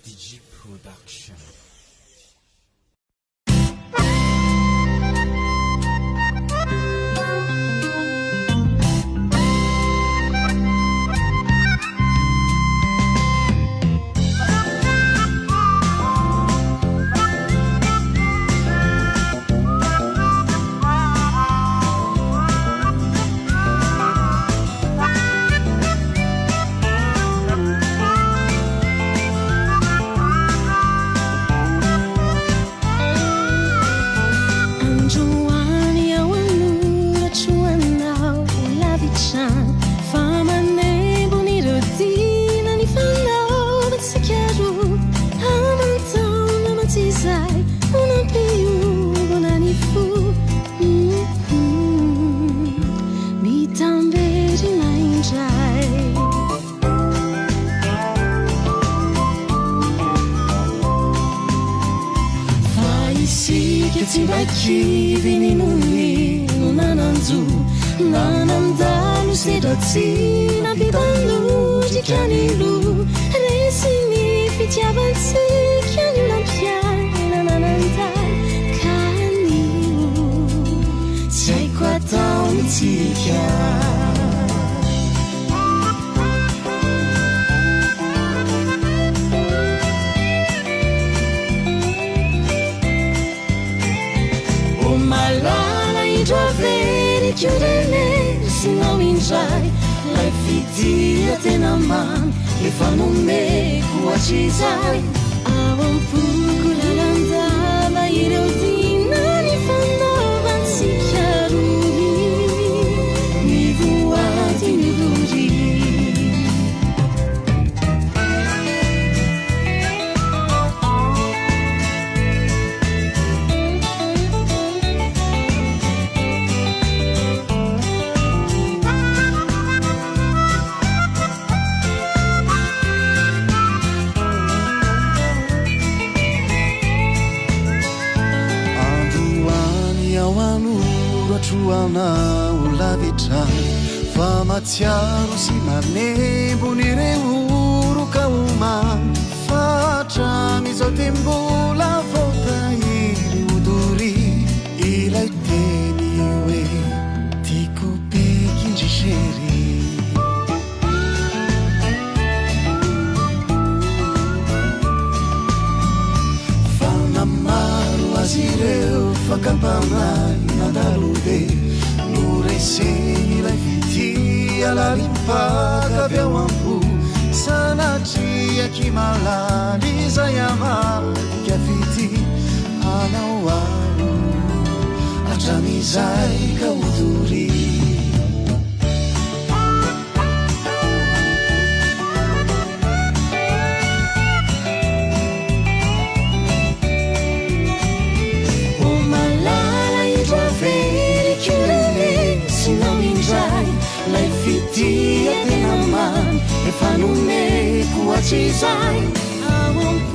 SDG Production. Androany aho hanoratra ho anao lavitra fa manembon'ireo dina ny fanaovantsika roa aman-taona mantsy izay no nampiombona ny fo. Mitamberina indray. Fa isika tsy mba kivy n'inon'inona nanjo na nandalo sedra tsy nampitandrika ny loha. Resy ny fitiavantsika ny olam-piainana nandalo ka anio tsy haiko atao mitsika. O malala indro averiko renesinao indray lay fitia tena mamy efa nomeko hatrizay. Ao am-poko lalandava ireo dina nifanaovantsika roa ny voady ny doria. Androany aho hanoratro anao lavitra fa mahatsiaro sy manembona ireo oroka omaly fa hatramin'izao dia mbola voatahiry ho doria ilay teny hoe tiako be kindry chérie. Fa namaro azy ireo fakam-panahy nandalo be noresen'ilay fitia lalim-paka avy ao am-po sanatria kimalala izay hamadika fitia anao aho hatramin'izay ka ho doria. O malala indro averiko renesinao indray lay fitia tena mamy efa nomeko hatrizay. Ao am-poko.